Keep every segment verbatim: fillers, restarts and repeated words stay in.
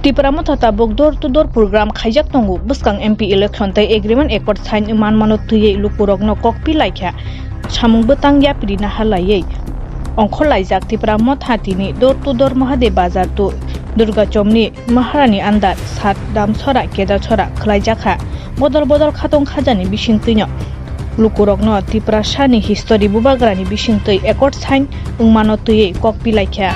Tipra Motha tabuk door to door program khaijak tongo. Bwskang M P election tei agreement accord sign manmano twiwi lukurokno kok pilaikha. Samung bwtang yapri naharlaiwi ongkhorlaijak Tipra Motha tini door to door Mahadev Bazar to Durga Chowkni Maharani Andar, Sat Damsora, Kedasora khwlaijakha. Bodol bodol khatong khajani bisingtwino lukurokno Tiprasani history bubagrani bisingtwi accord sign wngmano twiwi kok pilaikha.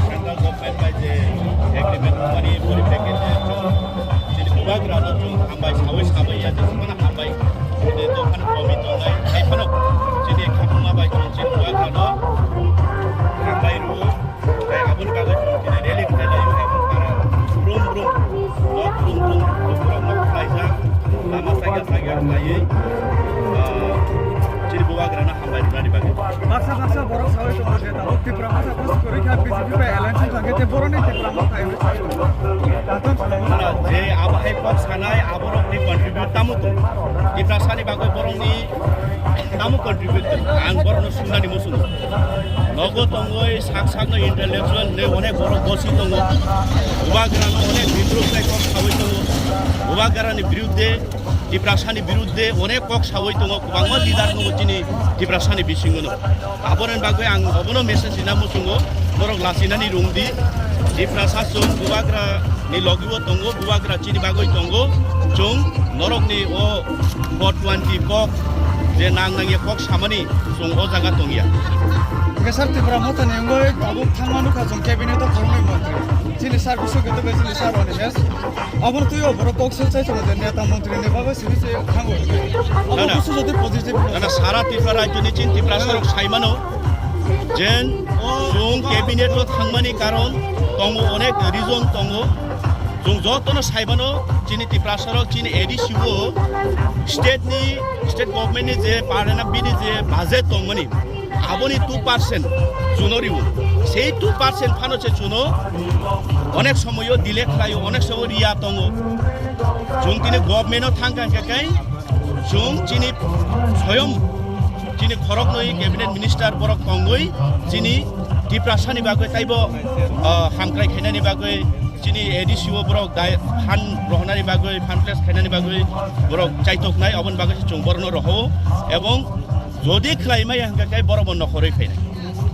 Central government bai je agreement wngmani poripekkite chini bubagrano chwng hambai sawi sabai ya, jesmano hambai, chini dophani komi tongnai, hai phano chini khapuma bai chwng chini bubagrano hambai rwo. Tei aboni bagwi chwng tini rally khlai laio, aboni para brum brum, nok brum brum, borokno khlaijak, lama saikha saikha khlaiwi, ah, chini bubagrano hambai rwnani bagwi. Baksa baksa borok sawi tongo je tabuk Tipra Motha kos kwrwi kha B J P bai alliance wngkha khe tei boroni Tipra Motha hinwi sawi tongo. Ano je abo hai kok sanai aborokni contribute tamo tong? Tiprasani bagwi borokni tamo contribute tong? Ang borokno swngnani muchungo. Nogo tongwi sak sakno intellectual hinwi onek borok bosi tongo. Bubagrano onek bidrop khlai kok sawi tongo. Bubagrani birudde, Tiprasani birudde onek kok sawi tongo. Kwbangma leader tongo chini Tiprasani bisingono. Aboni bagwi ang obono message rina muchungo, norok lachinani rwngdi. Tiprasa chwng bubagra ni logibo tongo, bubagra chini bagwi tongo. Chwng norokni o four twenty kok je nang nangya kok samani chwng o jaga tongya. Hwnkhe sir, Tipra Mothani wngwi tabuk thangma nukha chwng cabinet o thangwi montri. Chini sir bising khe tongkha chini sir Animesh. Aboni twi o borok kok sel chai tongo je neta montri ni bagwi simi se thango. Abo Na, na. Busu jodi positive. Na, na, sara Tripura rajyoni chini Tiprasa rok saimano. Jen, chwng cabinet o thangmani karon tongo, onek reason tongo. Chwng jotono saimano, chini Tiprasarok, chini A D C o state ni, state government ni je parliament bini je budget tongmani, aboni two percent chuno riwo. Sei two percent phano se chuno onek somoyo delay khlaio, onek somoyo riya tongo. Chwng tini government o thangkha hwnkhe kai, chwng chini soyom chini khoroknwi cabinet minister borok tongwi chini Tiprasani bagwi taibo, ah, hamkrai khainani bagwi Chini A D C o borok dai phan rohonani bagwi, phan place khainani bagwi borok chaitoknai, oboni bagwi se chwng borokno rohao. Ebong jodi khlai maya hwnkha khe borok bo nokhorwi phainai.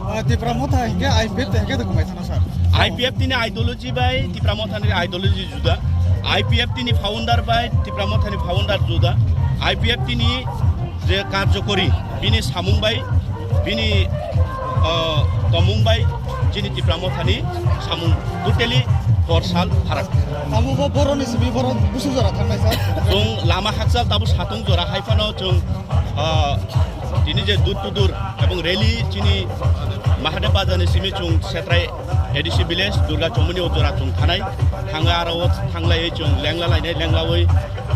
Ah, Tipra Motha hinkhe I P F te hinkhe dokumai thana, sir? I P F tini ideology bai Tipra Mothani ideology juda. I P F tini founder bai Tipra Mothani founder juda. I P F tini je karjokori, bini samung bai, bini, ah, tomung bai chini Tipra Mothani samung totally korsal pharak. Tamo bo boroni simi borok busu jora thangnai, sir? Chwng lama hakchal tabo satung jora hai phano chwng, ah, tini je door to door ebong rally chini Mahadev Bazar ni simi chwng Setrai A D C village Durga Chomoni o jora chwng thanai. Thangwi aro o thanglaiwi chwng lengla lainai, lenglawi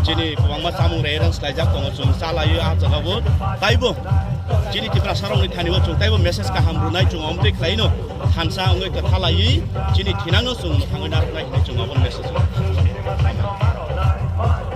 chini kwbangma chamung rei rang slaijak tongo, chwng chalaiwi ah jagao taibo chini Tiprasa rokni thani o chwng taibo message kaham rwnai, chwng omtwi khlaino thansa wngwi kwthalaiwi chini thinangno chwng mwthangwi narwknai hinwi chwng abo message rw.